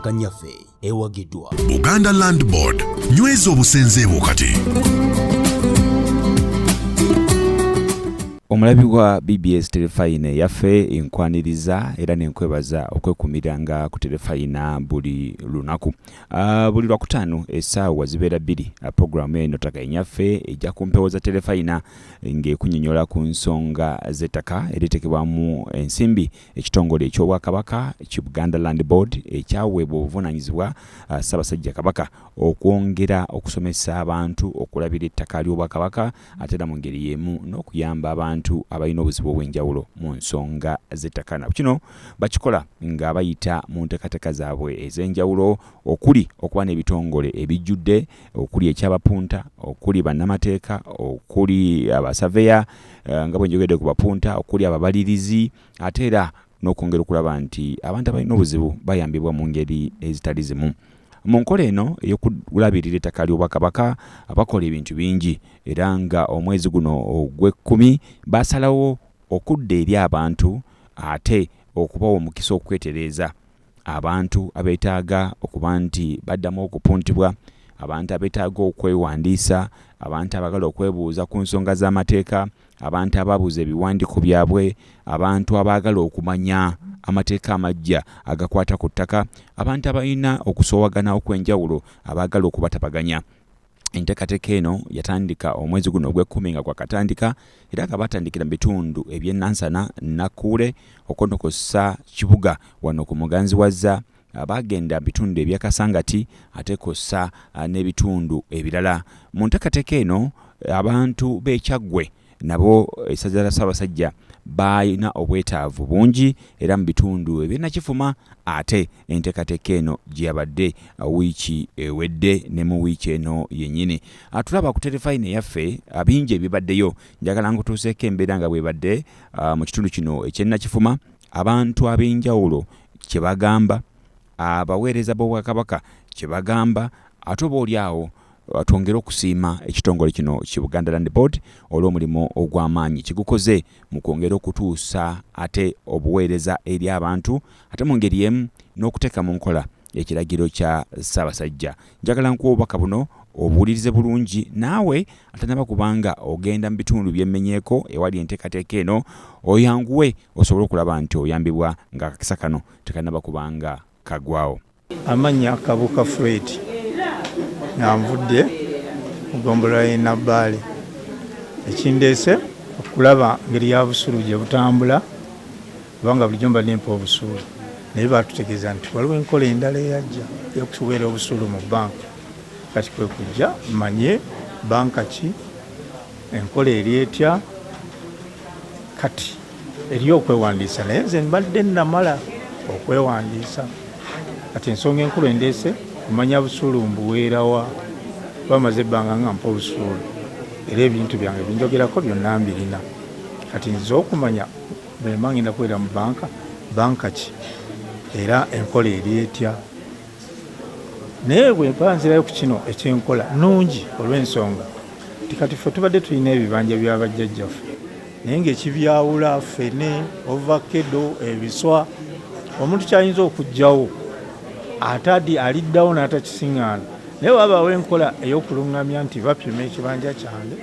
Ettaka Nnyaffe ewagiddwa Buganda Land Board. Nyweza obusenze bwo kati. Omulabi wa BBS Terefayina eyaffe, nkwaniriza era nenkwebaza okwekumiranga ku Terefayina buli lunaku. Buli Lwakutaano essaawa zibeera 2, puroguramu eno Ttaka Ennyaffe ejja ku mpewo za Terefayina ng'ekunyonyola ku nsonga z'ettaka eritekebwamu ensimbi ekitongole eky'Obwakabaka ki Buganda Land Board ekyaweebwa obuvunaanyizibwa Ssaabasajja Kabaka okwongera okusomesa abantu okulabira ettaka ly'Obwakabaka, ate era mu ngeri y'emu n'okuyamba abantu abalina obuzibu obw'enjawulo mu nsonga z'ettaka. Na kino bakikola nga bayita mu nteekateeka zaabwe ez'enjawulo, okuli okuba n'ebitongole ebijjudde, okuli ekyabapunta, okuli bannamateeka, okuli abasaveya, nga bwe njogedde ku bapunta, okuli ababalirizi, ate era n'okwongera okulaba nti abantu abalina obuzibu bayambibwa mu ngeri ezitali zimu. Mu nkola eno ey'okulabirira ettaka ly'Obwakabaka bakola ebintu bingi, era nga omwezi guno ogw'ekkumi basalawo okudda eri abantu ate okubawa omukisa okwetereeza. Abantu abeetaaga okuba nti baddamu okupuntibwa, abantu abeetaaga okwewandiisa, abantu abaagala okwebuuza ku nsonga z'amateeka, abantu ababuza ebiwandiiko byabwe, abantu abaagala okumanya amateeka amaggya agakwata ku ttaka, abantu abalina okusoowagana okw'enjawulo abaagala okubatabaganya. Enteekateeka eno yatandika omwezi guno ogw'ekkumi nga gwakatandika, era nga batandikira mu bitundu eby'e Nansana, Nakkuule, okwo nno kw'ossa Kibuga wano ku Muganziwazza, bagenda mu bitundu ebya Kasangati ate kw'ossa n'ebitundu ebirala. Mu nteekateeka eno abantu b'e Kyaggwe nabo essaza lya Ssaabasajja balina obwetaavu bungi, era mu bitundu eby'e Nakifuma ate enteekateeka eno gye yabadde wiiki ewedde ne mu wiiki eno yennyini. Tulaba ku terefayina eyaffe bingi ebibaddeyo. Njagala nkutuuseeko embeera nga bw'ebadde mu kitundu kino eky'e Nakifuma, abantu ab'enjawulo kye bagamba, abaweereza b'Obwakabaka kye bagamba, ate oba oli awo twongere okusiima ekitongole kino ki Buganda Land Board olw'omulimu ogw'amaanyi kigukoze mu kwongera okutuusa ate obuweereza eri abantu, ate mu ngeri emu n'okuteeka mu nkola ekiragiro kya Ssaabasajja. Njagala nkuwa obubaka buno obuwulirize bulungi, naawe atanaba kubanga ogenda mu bitundu byemmenyeeko ewali enteekateeka eno, oyanguwe osobole okulaba nti oyambibwa ng'akakisa kano tekannaba kubanga kagwawo. Amannya Kabuuka Fred, nga nvudde mu ggombolola y'e Nabbaale. Ekindeese okulaba ngeri ya busuulu gye butambula, kubanga bulijjo mbadde mpa obusuulu, naye baatutegeeza nti waliwo enkola endala eyajja ey'okuweera obusuulu mu bbanka. Kati kwe kujja mmanye bbanka ki, enkola eri etya, kati eriyo okwewandiisa, naye nze mbadde namala okwewandiisa. Kati ensonga enkulu endeese kumanya busuulu mbuweerawa, kuba maze ebbanga nga mpa obusuulu era ebintu byange binjogerako byonna mbirina. Kati nze okumanya bwemba ngenda kuweera mu bbanka, bbanka ki era enkola eri etya. Naye bwemba nzirayo ku kino ekyenkola nnungi olw'ensonga nti kati ffe tubadde tulina ebibanja bya bajjajjaffe, naye ng'ekibyawula ffene, ovakedo, ebiswa, omuntu kyayinza okuggyawo ate adi aliddawo n'atakisiŋŋaana. Naye wabaawo enkola ey'okulungamya nti bapima ekibanja kyange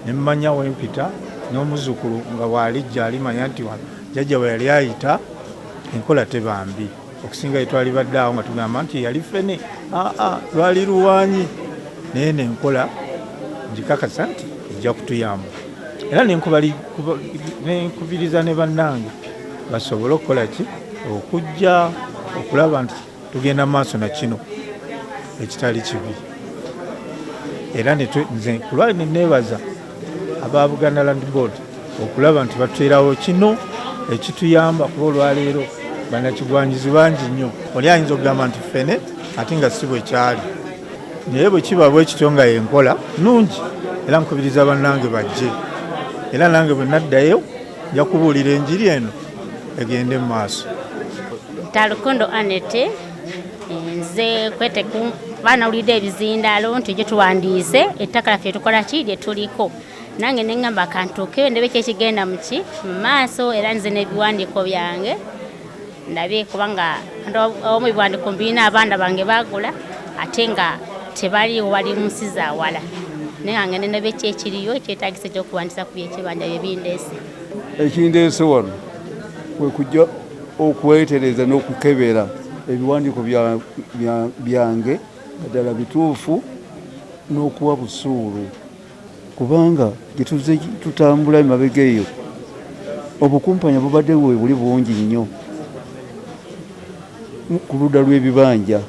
ne mmanya we mpita, n'omuzzukulu nga bw'alijja alimanya nti wano jjajja we yali ayita. Enkola teba mbi okusinga ye twalibadde awo nga tugamba nti yali ffene, aa lwali luwaanyi. Naye nenkola ngikakasa nti ejja kutuyamba, era nenkubiriza ne bannange basobole okukola ki, okujja okulaba nti tugenda maaso na kino ekitali kibi. Era nze kulwali neneebaza aba Buganda Land Board okulaba nti batuteerawo kino ekituyamba, kuba olwaleero bannakigwanyizi bangi nnyo. Oli ayinza okugamba nti ffene, ate nga si bwe kyali, naye bwe kiba bwe kityo nga yenkola nnungi, era nkubiriza bannange bajje, era nange bwe naddayo nja kubuulira enjiri eno egende mu maaso. Talukondo Anete, nze kwete banawulidde ebizindaalo nti gye tuwandiise ettaka laffe tukola ki lye tuliko, nange ne ŋŋamba kantuukeyo ndebe ki ekigenda muki mu maaso, era nze n'ebiwandiiko byange. Ndabe kubanga omu ebiwandiiko mbirina, abaana bange baagula ate nga tebaliiwo, bali mu nsi za wala, naye nga ngende ndabe ki ekiriyo ekyetaagisa ekyokuwandiisa ku byekibanja bye bindeese. Ekindeese wano kwe kujja okwetereza n'okukebera ebiwandiiko byange nga ddala bituufu n'okuwa busuulu, kubanga gye tuzze tutambula emabega eyo obukumpanya bubadde bwe buli bungi nnyo ku ludda lw'ebibanja.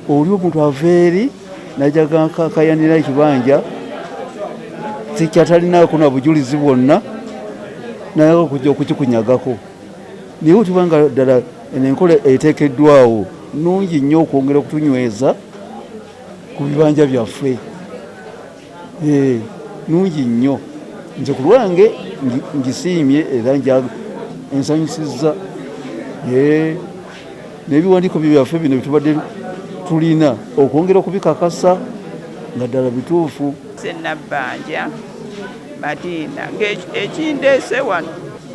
Oli omuntu ava eri n'ajja akayanira ekibanja tekyatalinaako na bujulizi bwonna, naye okujja okukikunyagako. Naye otubanga ddala eno enkola eteekeddwawo nnungi nnyo okwongera okutunyweza ku bibanja byaffe. Nnungi nnyo, nze ku lwange ngisiimye era ensanyusizza. N'ebiwandiiko byaffe bino byetubadde tulina okwongera okubikakasa nga ddala bituufu. Nabbanja Madina, ng'ekindeese wano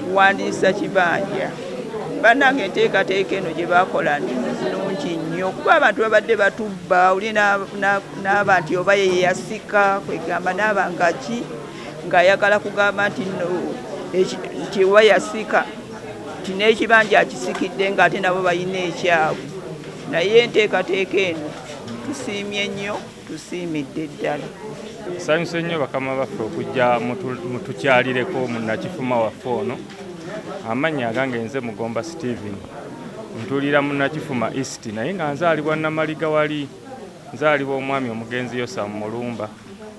kuwandiisa kibanja. Bannange, enteekateeka eno gye baakola nnungi nnyo, kuba abantu babadde batubba. Oli n'aba nti oba ye yasika, kwegamba n'aba nga ki ng'ayagala kugamba nti nno nti oba yasika, nti n'ekibanja akisikidde, ng'ate nabo balina ekyabwe. Naye enteekateeka eno tusiimye nnyo, tusiimidde ddala. Nsanyuse nnyo bakama baffe okujja mutukyalireko mu Nakifuma waffe ono. Amannya agange nze Mugomba Steven, ntuulira mu Nakifuma East, naye nga nzaalibwa Namaliga, wali nzaalibwa omwami omugenzi Yosamu Mulumba.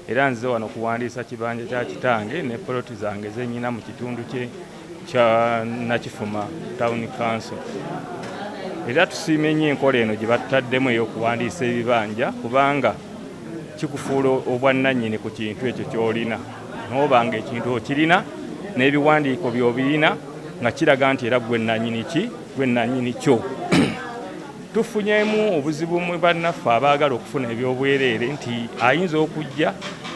Era nzize wano kuwandiisa kibanja kya kitange ne poloti zange zenyina mu kitundu kye kya Nakifuma Town Council. Era tusiime nnyo enkola eno gye batutaddemu ey'okuwandiisa ebibanja, kubanga kikufuula obwannannyini ku kintu ekyo ky'olina, n'oba nga ekintu okirina n'ebiwandiiko by'obirina, nga kiraga nti era gwe nnannyini ki, gwe nnannyini kyo. Tufunyemu obuzibu mu bannaffe abaagala okufuna ebyobwereere, nti ayinza okujja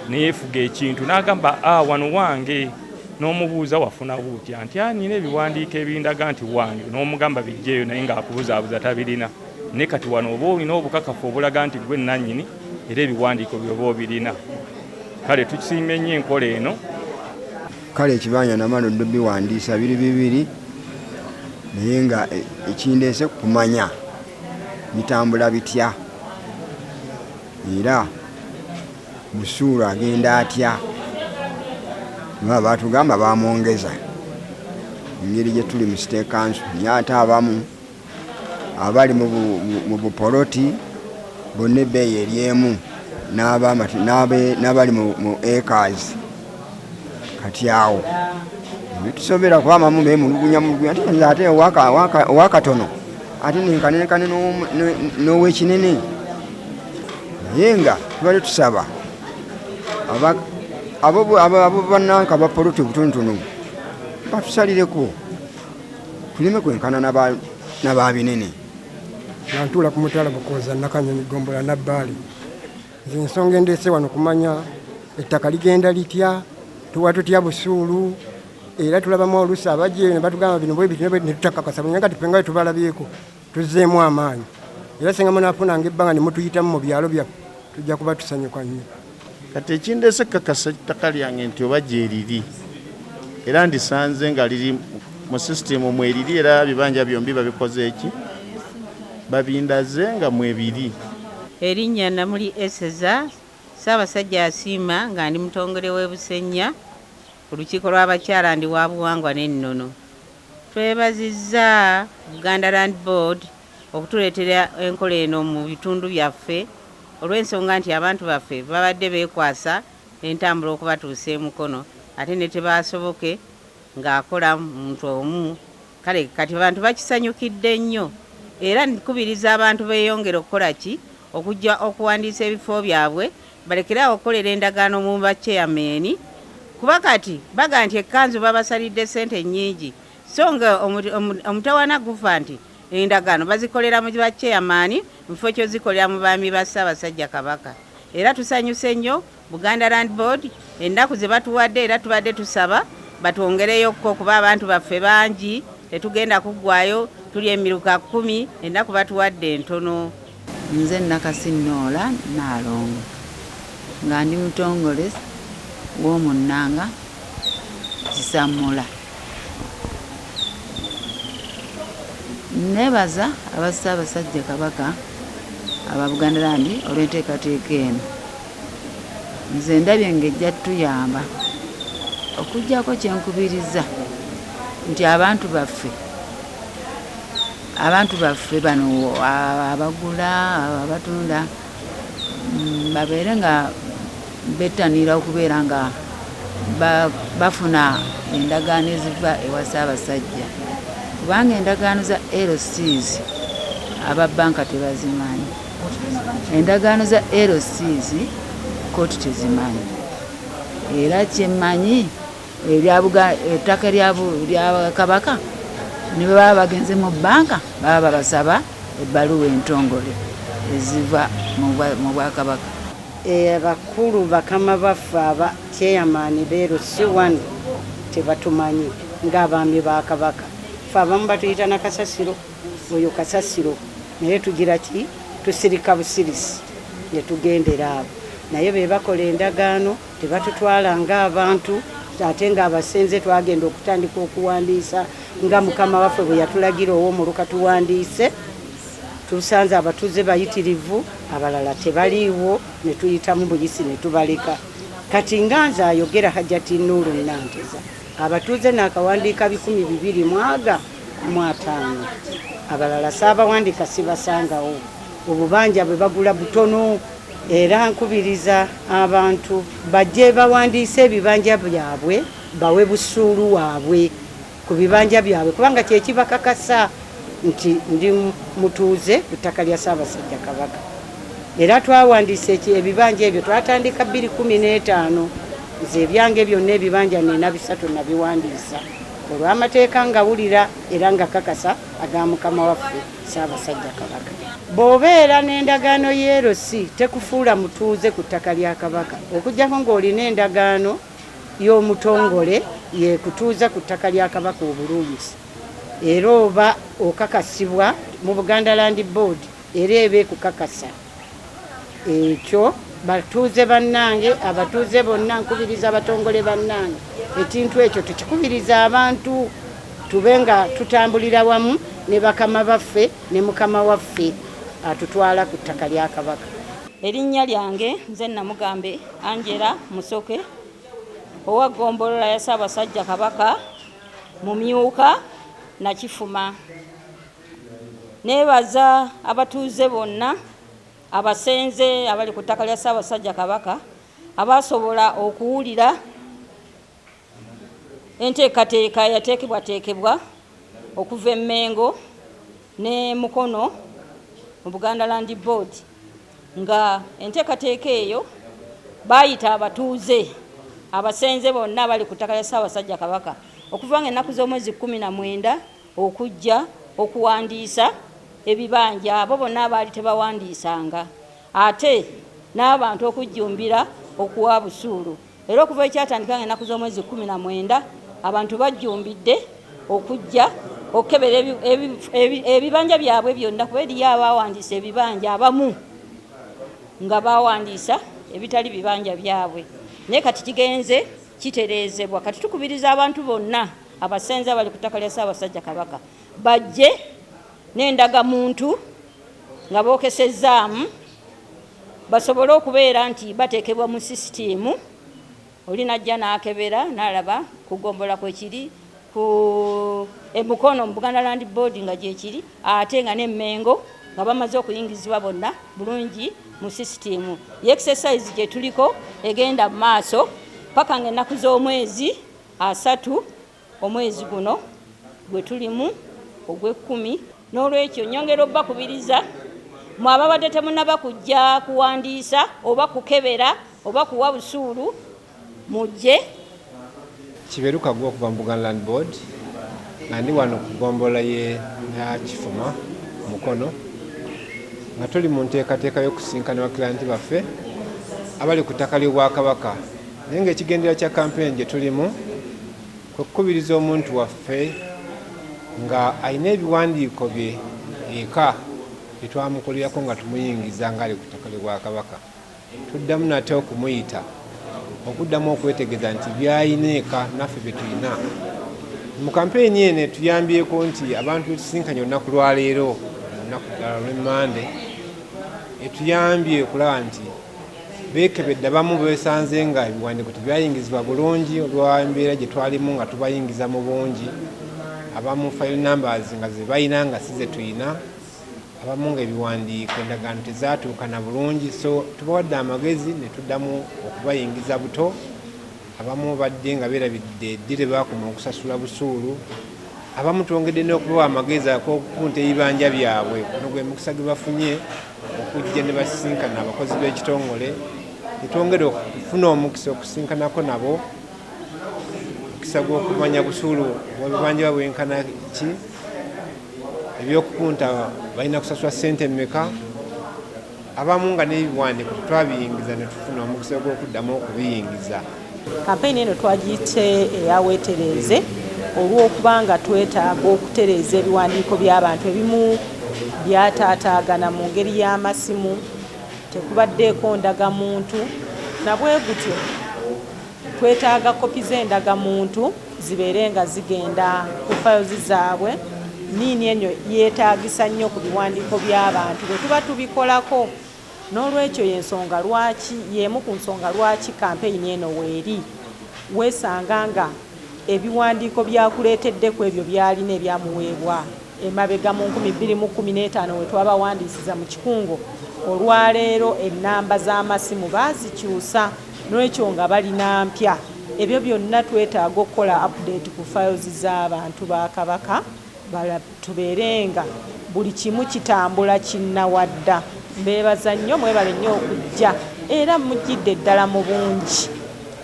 neyeefuga ekintu n'agamba, "A, wano wange." N'omubuuza, "Wafuna butya?" Nti, "A, nina ebiwandiiko ebindaga nti wange." N'omugamba bijjeeyo, naye ng'akubuzaabuza, tabirina. Naye kati wano oba olina obukakafu obulaga nti gwe nnannyini, era ebiwandiiko byoba obirina. Kale tusiime nnyo enkola eno. Kale ekibanja namala odde biwandiisa biri bibiri, naye nga ekindeese kumanya bitambula bitya, era busuulu agenda atya, nga batugamba bamwongeza engeri gye tuli mu city council. Naye ate abamu abali mu bupoloti bonna ebbeeyi eri emu n'abali mu acres. Kati awo bitusobera, kuba abamu bemulugunya mulugunya nti nze ate owakatono ate nenkanenkane n'owekinene. Naye nga tubadde tusaba abo bannanka bapoloti obutonotono batusalireko tuleme kwenkana n'ababinene. Nga ntuula ku mutala Bukoza, Nakanyonyi, Gombola Nabbaale. Nze ensonga endeese wano kumanya ettaka ligenda litya, tuwa tutya busuulu. Era tulabamu oluusi abajja ne batugamba bino bwe biti ne tutakakasa, naye kati ffe nga bwe tubalabyeko tuzzeemu amaanyi. Era singa munaafunanga ebbanga ne mutuyitamu mu byalo byaffe, tujja kuba tusanyuka nnyo. Kati ekindeese kakasa ettaka lyange nti oba gyeriri, era ndisanze nga liri mu sisitimu mweriri, era bibanja byombi babikoze eki, babindaze nga mwebiri. Erinnya Namuli Eseza. Ssaabasajja asiima nga ndi mutongole w'e Busenya ku lukiiko lw'abakyala, ndi wa buwangwa n'ennono. Twebazizza Buganda Land Board okutuleetera enkola eno mu bitundu byaffe, olw'ensonga nti abantu baffe babadde beekwasa entambula okubatuusa e Mukono, ate ne tebasoboke ng'akola muntu omu. Kale kati abantu bakisanyukidde nnyo, era nkubiriza abantu beeyongere okukola ki, okujja okuwandiisa ebifo byabwe, balekere awo okukolera endagaano mu bachairman, kuba kati baga nti ekkanzu babasalidde ssente nnyingi, so nga omutawaana gufa nti endagaano bazikolera mu bachairman mu kifo kyozikolera mu baami ba Ssaabasajja Kabaka. Era tusanyuse nnyo Buganda Land Board ennaku ze batuwadde, era tubadde tusaba batwongereyokko kuba abantu baffe bangi. Tetugenda kuggwayo, tuli emiruka 10, ennaku batuwadde entono. Nze Nakasi Noola Nnaalongo, nga ndi mutongole w'omunnanga Kisammula. Neebaza aba Ssaabasajja Kabaka aba Buganda Land olw'enteekateeka eno. Nze ndabye ng'ejja ttuyamba okuggyako kye nkubiriza nti abantu baffe abantu baffe bano abagula abatunda babeere nga bettanira okubeera nga bafuna endagaano eziva ewa Ssaabasajja, kubanga endagaano za LCs aba bbanka tebazimanyi, endagaano za LCs kkooti tezimanyi. Era kyemmanyi ettaka lya Kabaka ne bwe baba bagenze mu bbanka baba babasaba ebbaluwa entongole eziva mu Bwakabaka. Abakulu bakama baffe aba chairman be LC1 tebatumanyi ng'abaami ba Kabaka. Ffe abamu batuyita na kasasiro, oyo kasasiro, naye tugira ki? Tusirika busirisi ne tugendera abo. Naye be bakola endagaano tebatutwala ng'abantu, ate ng'abasenze twagenda okutandika okuwandiisa nga mukama waffe bwe yatulagira ow'omuluka tuwandiise. Tusanze abatuuze bayitirivu, abalala tebaliiwo, ne tuyitamu buyisi ne tubaleka. Kati nga nze ayogera Hajjati Nuuru Nanteza, abatuuze naakawandiika 2,250, abalala saabawandiika sibasangawo. Obubanja bwe bagula butono, era nkubiriza abantu bajje bawandiise ebibanja byabwe, bawe busuulu waabwe ku bibanja byabwe, kubanga kyekibakakasa nti ndi mutuuze ku ttaka lya Ssaabasajja Kabaka. Era twawandiise ebibanja ebyo twatandika 2015. Nze ebyange byonna ebibanja nina 3 nabiwandiisa olw'amateeka ngawulira era nga kakasa aga mukama waffe Ssaabasajja Kabaka. Bw'obeera n'endagaano y'erosi tekufuula mutuuze ku ttaka lya Kabaka, okuggyako ng'olina endagaano y'omutongole yekutuuza ku ttaka lya Kabaka obulungi, era oba okakasibwa mu Buganda Land Board, era eba ekukakasa ekyo. Batuuze bannange, abatuuze bonna, nkubiriza abatongole bannange, ekintu ekyo tukikubiriza abantu tube nga tutambulira wamu ne bakama baffe ne mukama waffe atutwala ku ttaka lya Kabaka. Erinnya lyange nze Namugambe Angela Musoke, owa ggombolola ya Ssaabasajja Kabaka Mumyuka Nakifuma. Neebaza abatuuze bonna abasenze abali ku ttaka lya Ssaabasajja Kabaka abasobola okuwulira enteekateeka yateekebwateekebwa okuva e Mmengo ne Mukono mu Buganda Land Board, nga enteekateeka eyo baayita abatuuze abasenze bonna abali ku ttaka lya Ssaabasajja Kabaka okuva nga ennaku z'omwezi 19 okujja okuwandiisa ebibanja abo bonna abaali tebawandiisanga, ate n'abantu okujjumbira okuwa busuulu. Era okuva ekyatandika nga ennaku z'omwezi 19 abantu bajjumbidde okujja okukebera ebibanja byabwe byonna, kuba eriyo abawandiisa ebibanja abamu nga bawandiisa ebitali bibanja byabwe, naye kati kigenze kitereezebwa. Kati tukubiriza abantu bonna abasenze abali ku ttaka lya Ssaabasajja Kabaka bajje n'endagamuntu nga bookesezzaamu, basobole okubeera nti bateekebwa mu sisitiimu. Oli najja n'akebera n'alaba ku ggombolola kwekiri, ku Emukono mu Buganda Land Board nga gyekiri, ate nga n'e Mmengo nga bamaze okuyingizibwa bonna bulungi mu sisitiimu. Ye exercise gye tuliko egenda mu maaso paka ng'ennaku z'omwezi 30 omwezi guno gwe tulimu ogw'ekkumi. N'olwekyo nnyongera obbakubiriza mwe ababadde temunnaba kujja kuwandiisa oba kukebera oba kuwa busuulu, mujje. Kiberuka gwa okuva mu Buganda Land Board, nga ndi wano ku ggombolola ye Nakifuma Mukono, nga tuli mu nteekateeka y'okusinkana bakiranti baffe abali ku ttaka ly'Obwakabaka, naye ng'ekigendererwa kya kampeyini gye tulimu kwe kukubiriza omuntu waffe nga alina ebiwandiiko bye eka byetwamukolerako nga tumuyingiza ng'ali ku ttaka ly'Obwakabaka. Tuddamu nate okumuyita okuddamu okwetegereza nti by'alina eka naffe bye tulina. Mu kampeyini eno etuyambyeko nti abantu betusisinkanye olunaku lwaleero, olunaku ddala olw'Emmande, etuyambye okulaba nti beekebedde abamu besanze nga ebiwandiiko tebyayingizibwa bulungi olw'embeera gye twalimu nga tubayingiza mu bungi, abamu file numbers nga ze balina nga si ze tulina, abamu nga ebiwandiiko endagaano tezaatuukana bulungi, so tubawadde amagezi ne tuddamu okubayingiza buto. Abamu badde nga beerabidde ddi lwe baakoma okusasula busuulu, abamu twongedde n'okubawa amagezi ak'okupunta ebibanja byabwe. Guno gwe mukisa gwe bafunye okujja ne basisinkana abakozi b'ekitongole ne twongera okufuna omukisa okusisinkanako nabo, omukisa gw'okumanya busuulu bw'ebibanja bwenkana ki, ebyokupunta balina kusasula ssente mmeka. Abamu nga n'ebiwandiiko tetwabiyingiza ne tufuna omukisa gw'okuddamu okubiyingiza. Kampeyini eno twagiyise eya Weetereeze olw'okuba nga twetaaga okutereeza ebiwandiiko by'abantu ebimu byataataagana mu ngeri y'amasimu, tekubaddeeko ndagamuntu na bwe gutyo twetaaga kopi z'endagamuntu zibeere nga zigenda ku files zaabwe. Nniini eno yeetaagisa nnyo ku biwandiiko by'abantu bwe tuba tubikolako. N'olwekyo y'ensonga lwaki, y'emu ku nsonga lwaki kampeyini eno weeri. Weesanga nga ebiwandiiko by'akuleetedde ku ebyo by'alina ebyamuweebwa emabega mu 2015 we twabawandiisiza mu kikungo, olwaleero ennamba z'amasimu baazikyusa n'olwekyo nga balina mpya. Ebyo byonna twetaaga okukola update ku files z'abantu ba Kabaka tubeere nga buli kimu kitambula kinnawadda. Mbeebaza nnyo, mwebale nnyo okujja era mujjidde ddala mu bungi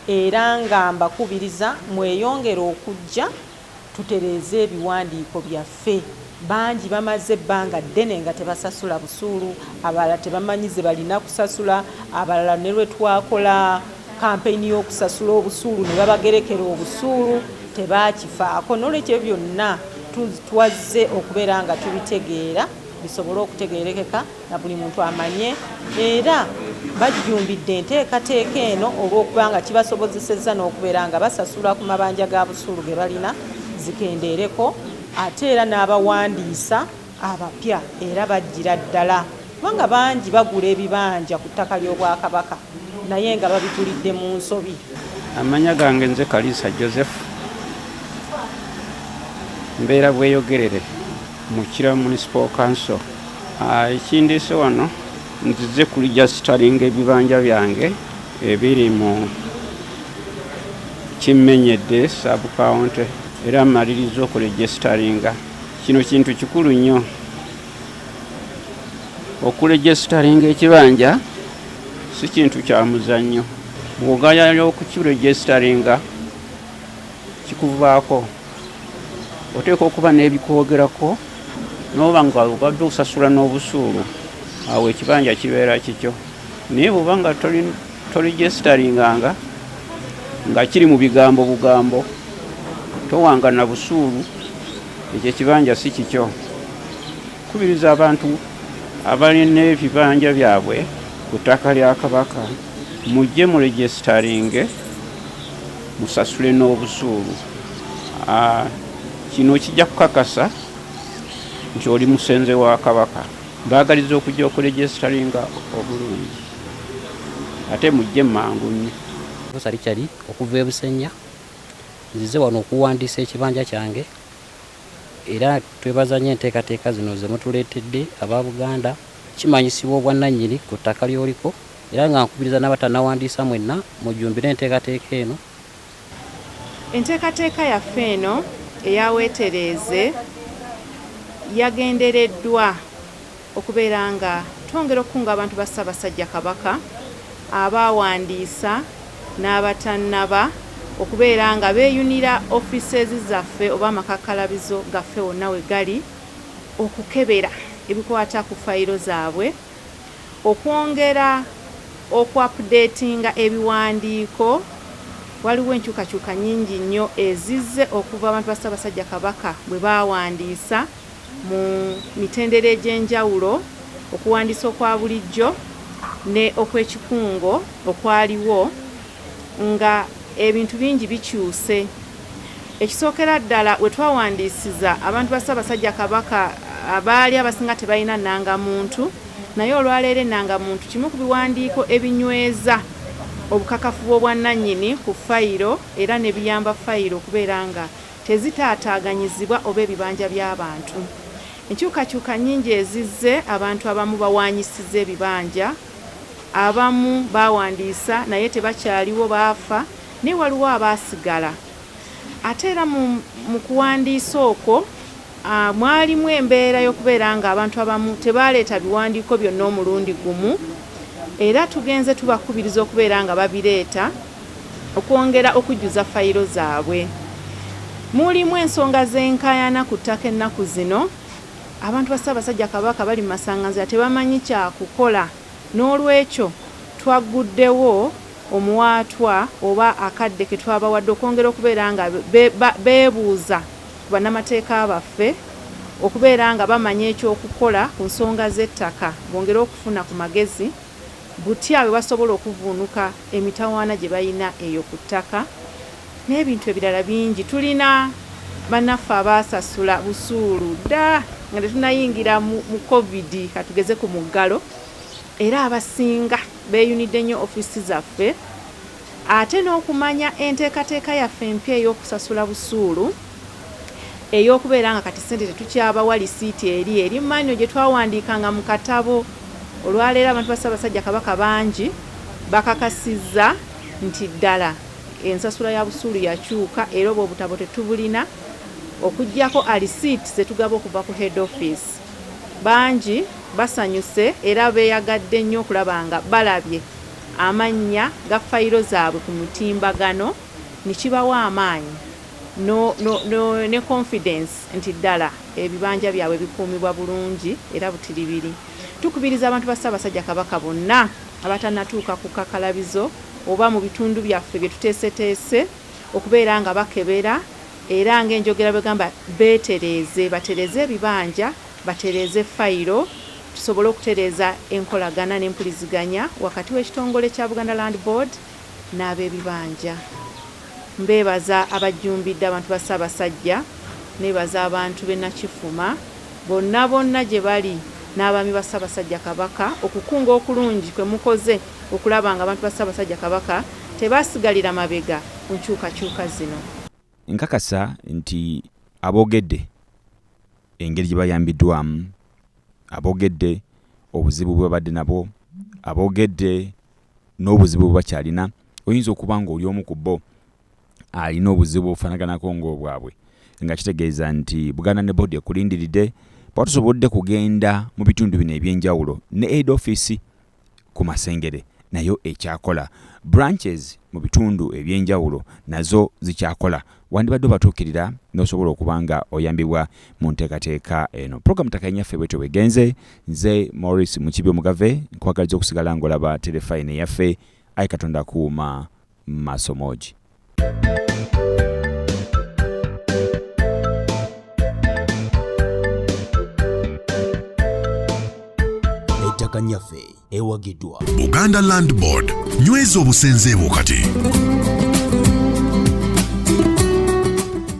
era nga mbakubiriza mweyongere okujja tutereeze ebiwandiiko byaffe. Bangi bamaze ebbanga ddene nga tebasasula busuulu, abalala tebamanyi ze balina kusasula, abalala ne lwe twakola kampeyini y'okusasula obusuulu ne babagerekera obusuulu tebaakifaako. Noolwekyo ebyo byonna twazze okubeera nga tubitegeera bisobole okutegeerekeka na buli muntu amanye, era bajjumbidde enteekateeka eno olw'okuba nga kibasobozesezza n'okubeera nga basasula ku mabanja ga busuulu ge balina zikendeereko, ate era n'abawandiisa abapya era bajjira ddala kubanga bangi bagula ebibanja ku ttaka ly'Obwakabaka naye nga babigulidde mu nsobi. Amanya gange nze Kaliisa Joseph, mbeera Bweyogerere mu Kira Municipal Council. Ekindeese wano nzize kulijasitalinga ebibanja byange ebiri mu Kimmenyedde sub county era mmaliriza okulejesitalinga. Kino kintu kikulu nnyo. Okulejesitalinga ekibanja si kintu kya muzannyo. Bw'ogaya okukirejesitalinga kikuvaako. Oteekwa okuba n'ebikwogerako n'oba nga obadde osasula n'obusuulu, awo ekibanja kibeera kikyo. Naye bw'oba nga tolejesitaringanga nga kiri mu bigambo bugambo, towanga na busuulu, ekyo ekibanja si kikyo. Kubiriza abantu abalina ebibanja byabwe ku ttaka lya Kabaka mujje mulejesitaringe musasule n'obusuulu. Kino kijja kukakasa nti oli musenze wa Kabaka. Mbaagaliza okujja okulejesitaringa obulungi ate mujje mangu nnyo. Musa Richard okuva e Busenya, nzize wano okuwandiisa ekibanja kyange era twebaza nnyo enteekateeka zino ze mutuleetedde aba Buganda. Kimanyisibwa obwannannyini ku ttaka ly'oliko era nga nkubiriza n'abatannawandiisa mwenna mujjumbire enteekateeka eno. Enteekateeka yaffe eno eya Weetereeze yagendereddwa okubeera nga twongera okukunga abantu ba Ssaabasajja Kabaka abaawandiisa n'abatannaba okubeera nga beeyunira offices zaffe oba amakakkalabizo gaffe wonna we gali okukebera ebikwata ku fayiro zaabwe, okwongera okuapudeetinga ebiwandiiko Waliwo enkyukakyuka nnyingi nnyo ezizze okuva abantu ba Ssaabasajja Kabaka bwe baawandiisa mu mitendera egy'enjawulo, okuwandiisa okwa bulijjo ne okw'ekikungo okwaliwo nga ebintu bingi bikyuse. Ekisookera ddala we twawandiisiza abantu ba Ssaabasajja Kabaka baali abasinga tebalina nnangamuntu naye olwaleero ennangamuntu kimu ku biwandiiko ebinyweza obukakafu bw'obwannannyini ku fayiro era ne biyamba fayiro okubeera nga tezitaataaganyizibwa oba ebibanja by'abantu. Enkyukakyuka nnyingi ezizze, abantu abamu bawaanyisizza ebibanja, abamu baawandiisa naye tebakyaliwo baafa naye waliwo abaasigala. Ate era mu kuwandiisa okwo mwalimu embeera y'okubeera ng'abantu abamu tebaaleeta biwandiiko byonna omulundi gumu era tugenze tubakubiriza okubeera nga babireeta okwongera okujjuza fayiro zaabwe. Mulimu ensonga z'enkaayana ku ttaka ennaku zino. Abantu ba Ssaabasajja Kabaka bali mu masanganzira tebamanyi kya kukola Noolwekyo twagguddewo omuwaatwa oba akadde ke twabawadde okwongera okubeera nga beebuuza ku bannamateeka baffe okubeera nga bamanya eky'okukola ku nsonga z'ettaka bongere okufuna ku magezi butya bwe basobola okuvvuunuka emitawaana gye balina eyo ku ttaka n'ebintu ebirala bingi. Tulina bannaffe abaasasula busuulu dda nga tetunnayingira mu Covid katugeze ku muggalo era abasinga beeyunidde nnyo ofiisi zaffe ate n'okumanya enteekateeka yaffe empya ey'okusasula busuulu ey'okubeera nga kati ssente tetukyabawa lisiiti eri eri manual gye twawandiikanga mu katabo. Olwaleero abantu ba Ssaabasajja Kabaka bangi bakakasizza nti ddala ensasula ya busuulu yakyuka era obwo obutabo tetubulina okuggyako alisiiti ze tugaba okuva ku Head Office. Bangi basanyuse era beeyagadde nnyo okulaba nga balabye amannya ga fayiro zaabwe ku mutimbagano ne kibawa amaanyi no, no, no, ne confidence nti ddala ebibanja byabwe bikuumibwa bulungi era butiribiri. Tukubiriza abantu ba Ssaabasajja Kabaka bonna abatannatuuka ku kakalabizo oba mu bitundu byaffe bye tuteeseteese okubeera nga bakebera era ng'enjogera bw'egamba beetereeze, batereeze ebibanja, batereeze fayiro tusobole okutereeza enkolagana n'empuliziganya wakati w'ekitongole kya Buganda Land Board n'ab'ebibanja. Mbeebaza abajjumbidde abantu ba Ssaabasajja, neebaza abantu b'e Nakifuma bonna bonna gye bali n'abaami ba Ssaabasajja Kabaka okukunga okulungi kwe mukoze okulaba nga abantu ba Ssaabasajja Kabaka tebasigalira mabega ku nkyukakyuka zino. Nkakasa nti aboogedde engeri gye bayambiddwamu, aboogedde obuzibu bwe babadde nabwo, aboogedde n'obuzibu bwe bakyalina, oyinza okuba ng'oli omu ku bo alina obuzibu obufaanaganako ng'obwabwe nga kitegeeza nti Buganda ne board ekulindiridde bwaba tusobodde kugenda mu bitundu bino eby'enjawulo ne head office ku Masengere nayo ekyakola. Branches mu bitundu eby'enjawulo nazo zikyakola. Wandibadde obatuukirira n'osobola okuba nga oyambibwa mu nteekateeka eno. Program Ttaka Nnyaffe bwetyo bw'egenze. Nze Maurice Mukibi Omugave nkwagaliza okusigala ng'olaba terefayina eyaffe. Ayi Katonda kuuma maaso moogi. Ettaka Nnyaffe ewagiddwa Buganda Land Board. Nyweza obusenze bwo kati.